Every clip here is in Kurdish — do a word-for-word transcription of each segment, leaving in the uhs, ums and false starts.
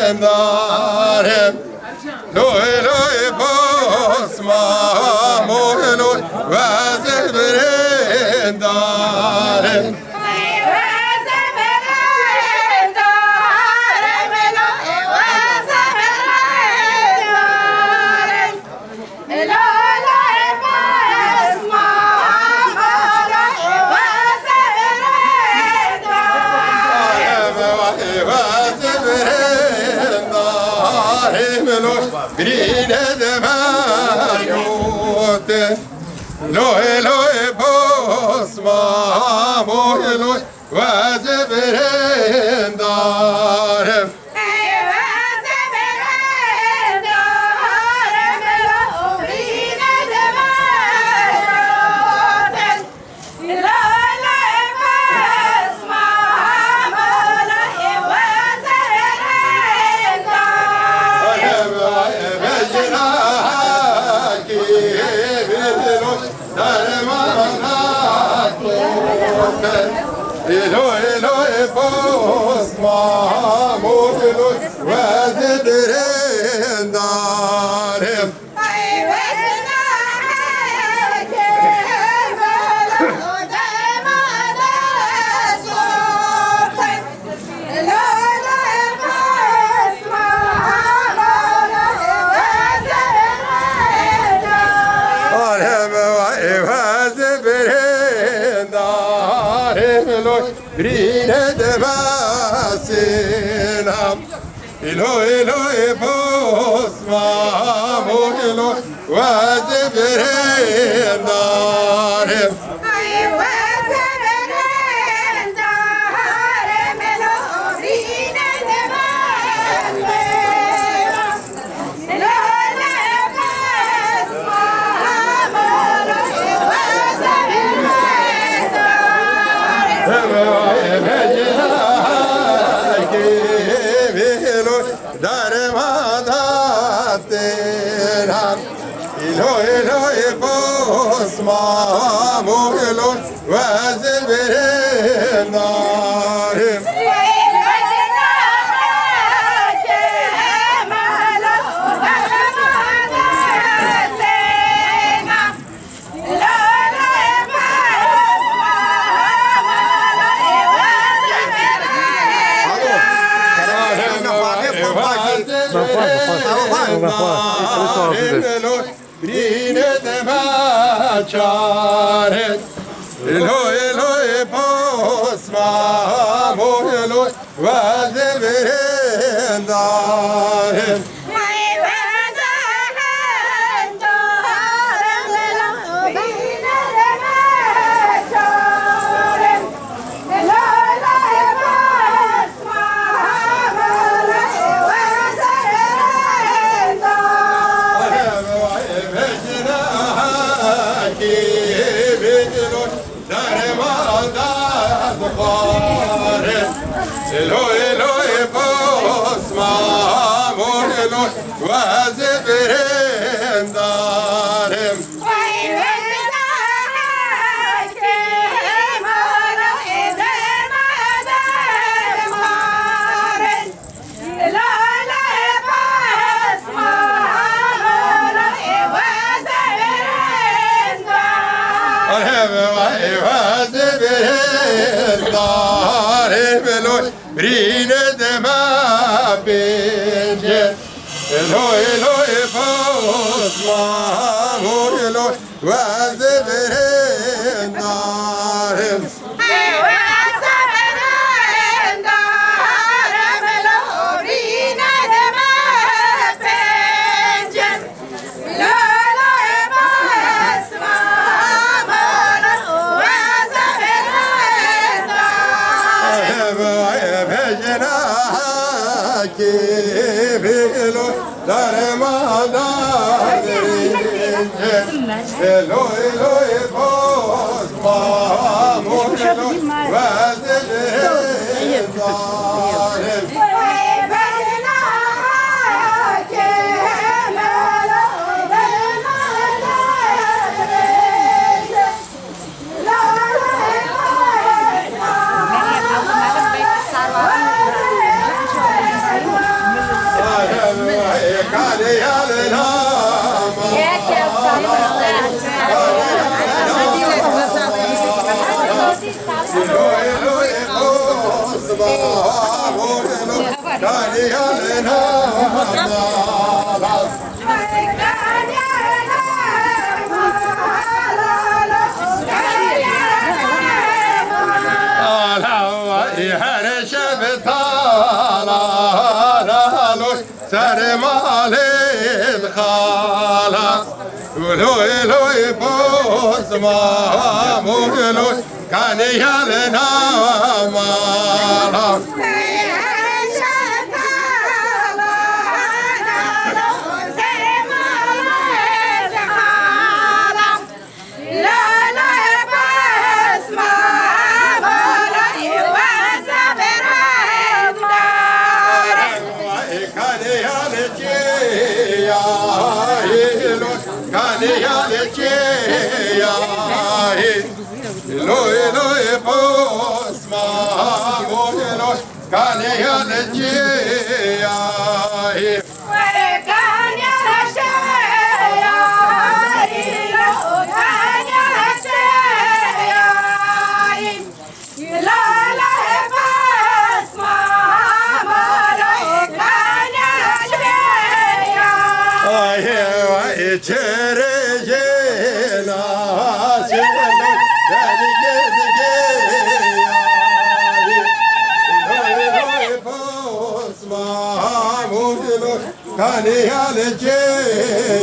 Darim, loy loy bosma, moy loy wezê birêndarim. Birîne de me gotin, loy loy bosma, moy loy wezê birêndarim. Îlo, îlo, ê bosma, mo îlo, wezê birêndarim. Alem vay vaz birêndarim, loy birîne de basînam. Îlo, îlo, ê bosma, mo îlo, wezê birêndarim. Darê me da têran. Îlo, îlo, ê bosma, mo îlo, wezê birêndarim. Birîne de me çare. Îlo, îlo, ê bosma, mo îlo, wezê birêndarim. Elo, elo, ê bosma, mo elo, wezê birêndarim. Birîne de me pênce. Elo, elo, ê bosma, mo elo, wezê birêndarim. Elo, elo, ê bosma, mo elo, wezê birêndarim. Malên xala, loy loy bozma, moy loy kaniya li nav mala. Kaniya li ceyayî.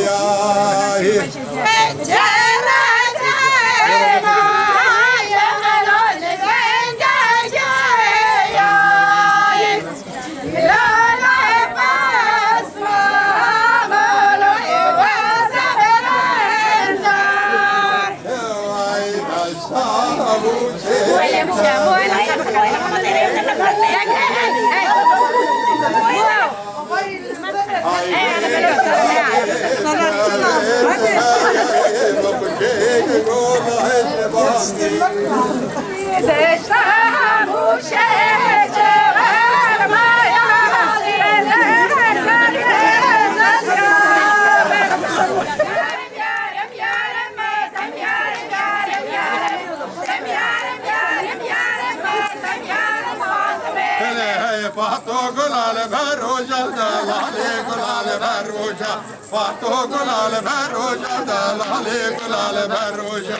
Hele hey Fato gula li ber roja, delalê gula li ber roja. Fato gula li ber roja, delalê gula li ber roja.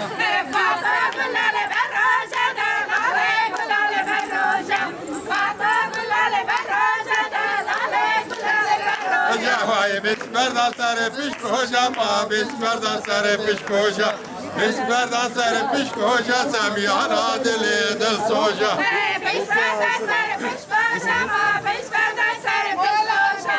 Fato gula li ber roja, delalê gula li ber roja. Fato gula li ber roja, delalê gula li ber roja. Hoca vay, biç berda serê pişk hoca, ma biç berda serê pişk hoca. Pişk berda serê pişk hoca, semiyana dilê dilsoja. Pişk berda serê pişk hoca, ma pişk berda serê pişk hoja.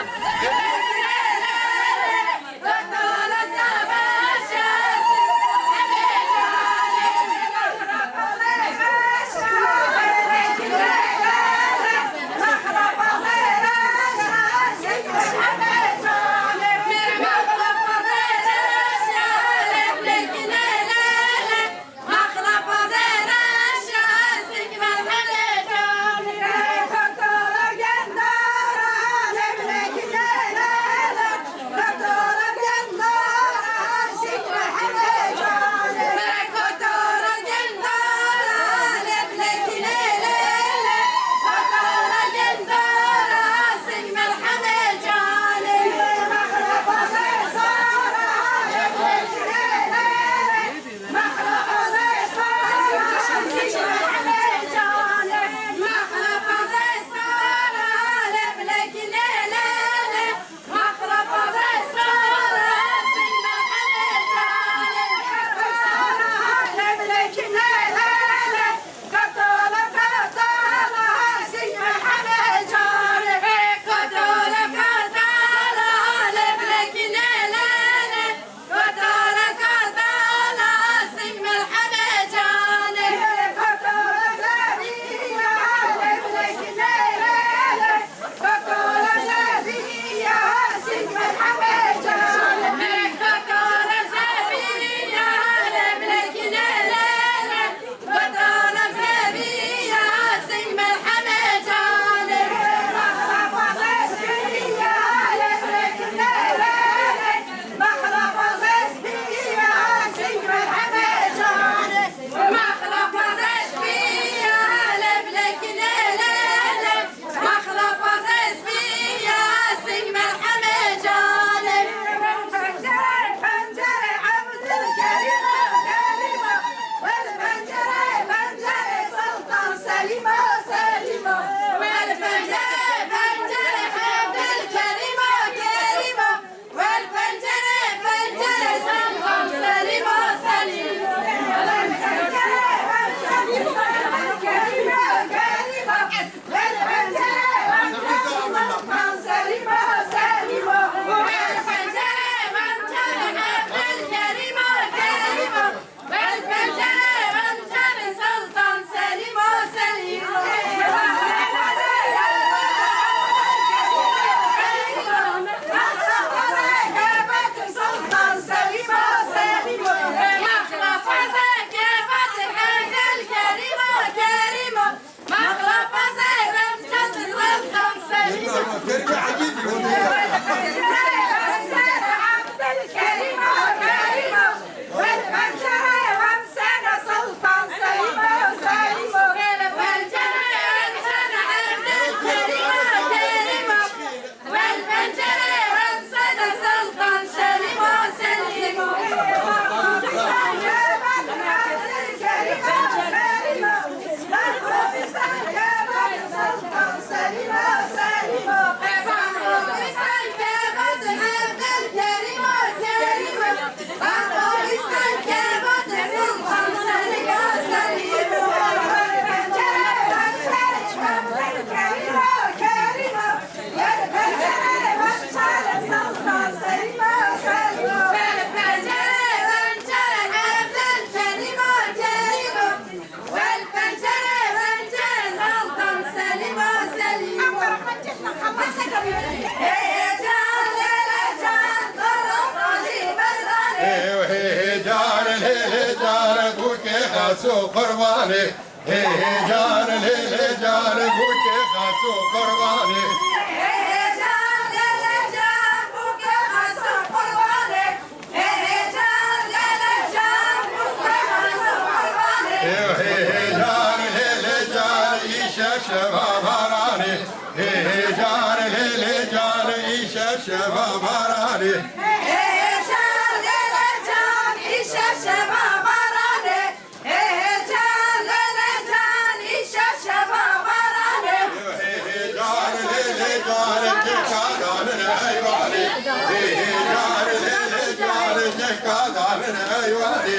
Qurbanê, hê hê can, lê lê can, bûkê xas û qurbanê. Hê hê can, lê lê can, bûkê xas û qurbanê. Hê hê can, lê lê can, bûkê xas û qurbanê. Hê hê hê can, lê lê can, îşev şeva baranê. Hê hê can, lê lê can, îşev şeva baranê. Hê hê can, lê lê can, îşev şeva baranê. Hê hê can, lê lê can, îşev şeva baranê. Hê hê can, lê lê can, cihka danin eywanê. Hê hê can, lê lê can, cihka danin eywanê.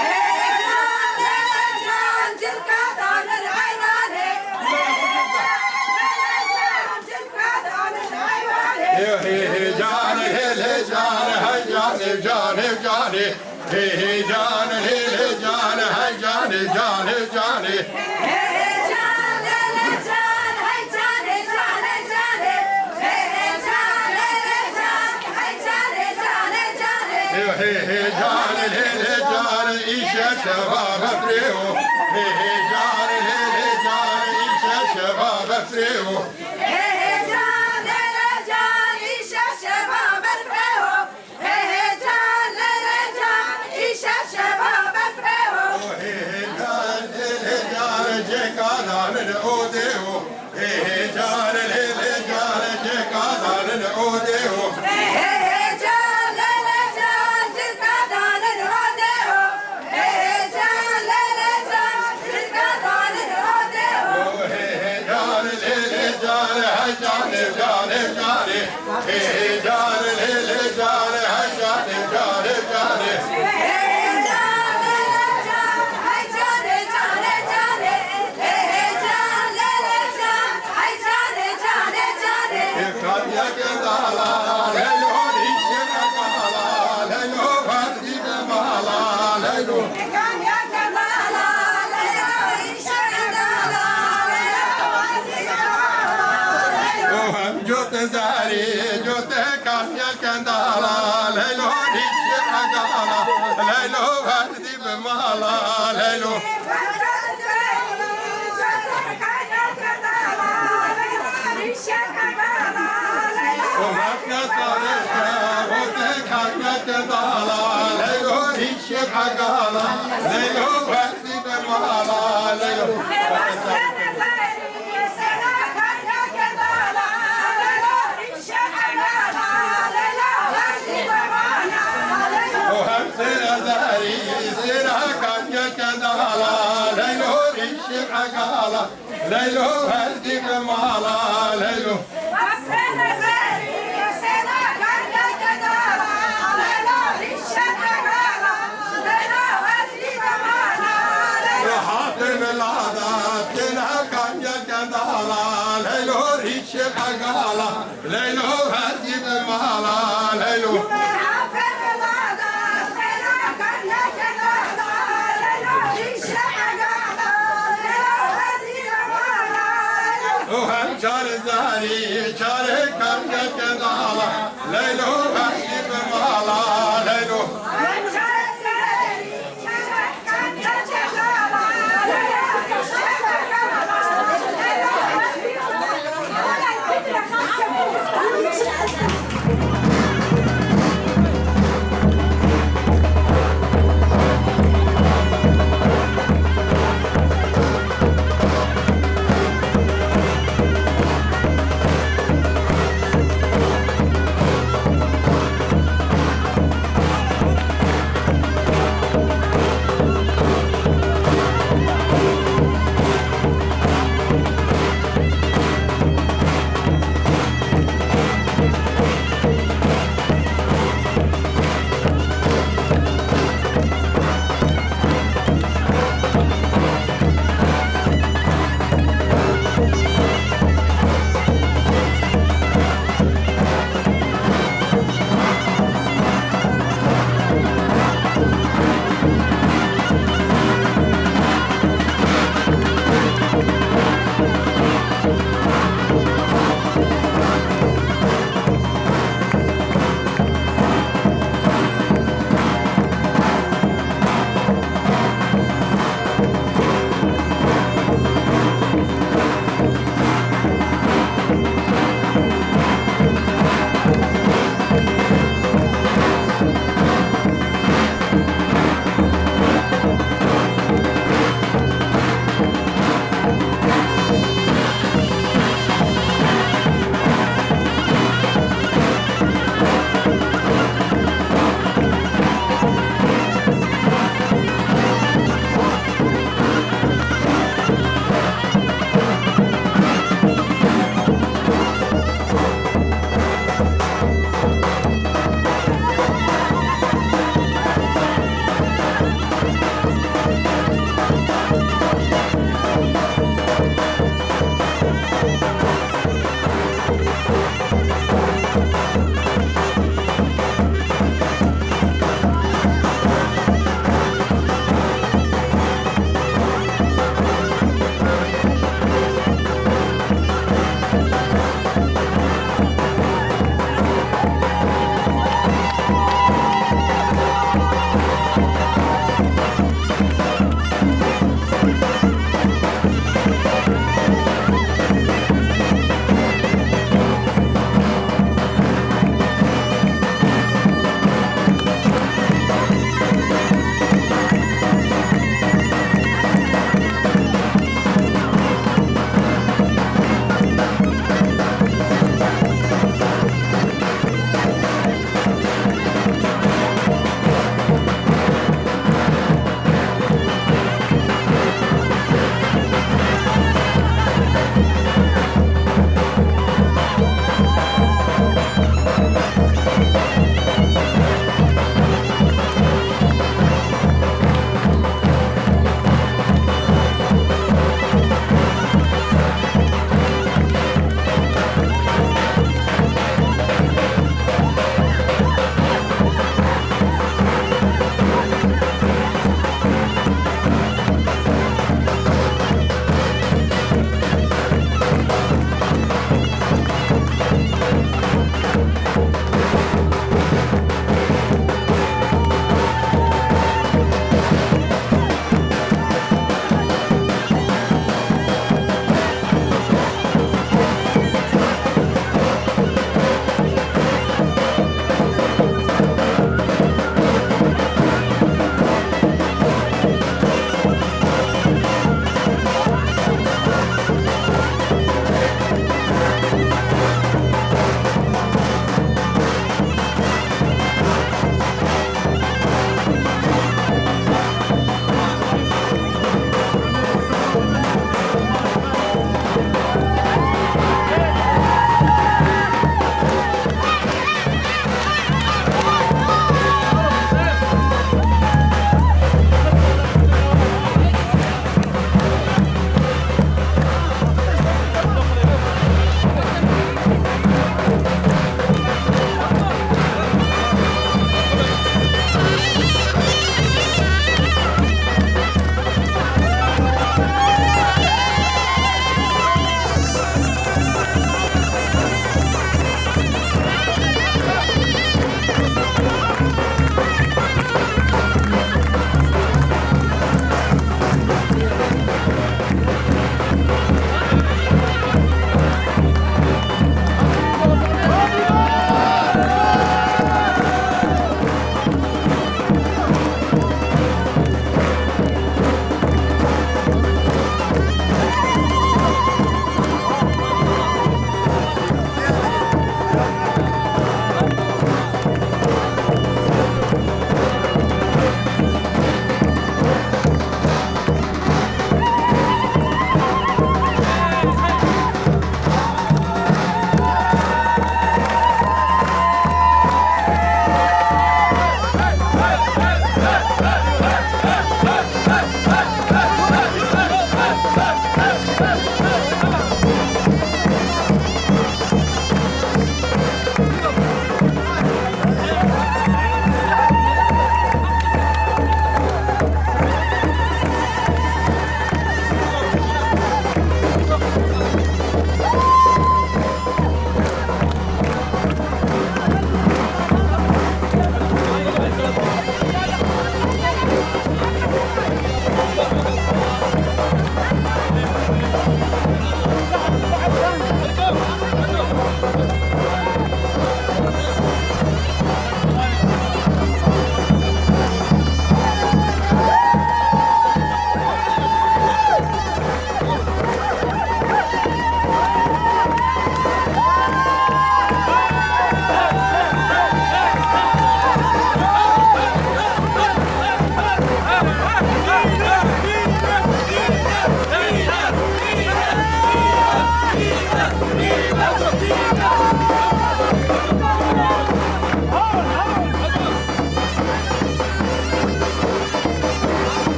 Hê hê can, lê lê can, cihka danin eywanê. Hê hê can, lê lê can, cihka danin eywanê. Hê hê can, lê lê can, hey canê, canê, canê. Hê hê can, lê lê can, hey canê, canê, canê. Hê hê can, lê lê can, hey canê, canê, canê. Hê hê can, lê lê can, hey canê, canê, canê. Hê hê can, lê lê can, îşev şeva befrê o. Hê hê can, lê lê can, îşev şeva befrê o. Hê hê can, lê lê can, îşev şeva befrê o. Hê hê can, lê lê can, îşev şeva befrê o. Hê hê can, lê lê can, cihka danin odê o. Hê hê can, lê lê can, cihka danin odê o. Hê hê can, lê lê can, cihka danin odê o. Hê hê can, lê lê can, cihka danin odê o. Hê hê can, lê lê can, hey canê, canê, canê. Hê hê can, lê lê can, hey canê, canê, canê. Hê hê can, lê lê can, hey canê, canê, canê. Hê hê can, lê lê can, hey canê, canê, canê. Hê kanya kendala, leylo, rîşê kala, leylo, verdî be mala, leylo. Hê kanya kendala, leylo, rîşê kala, leylo, verdî be mala, leylo. O hem cote zarî, cote kanya kendala, leylo, rîşê kala, leylo, verdî be mala, leylo. O mefna tareke, o te kanya kendala, leylo, rîşê kala, leylo, verdî be mala, leylo. O hem sêra zarî, sêra kanya kendala, leylo, rîşê kala, leylo, verdî be mala, leylo. Hatin lada, têna kanya kendala, leylo, rîşê kala, leylo, verdî be mala, leylo. O hem çare zarî, çare kanya kendala, leylo, verdî be mala, leylo.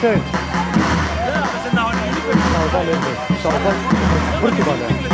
Sen. Şaban, Şaban, Burki bana.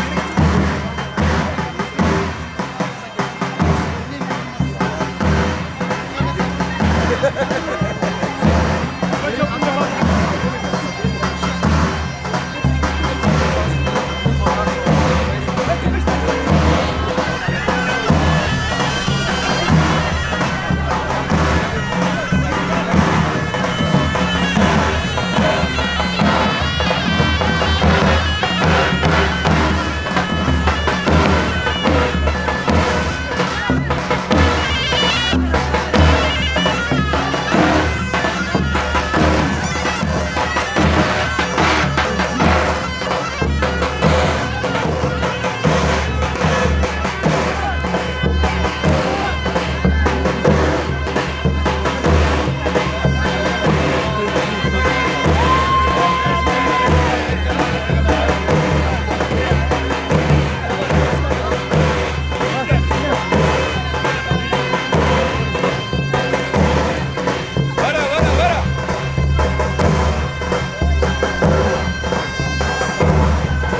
Were, were, were.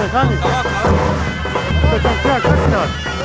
Efendim? Tamam, tamam. Efendim, ya, kaç saat?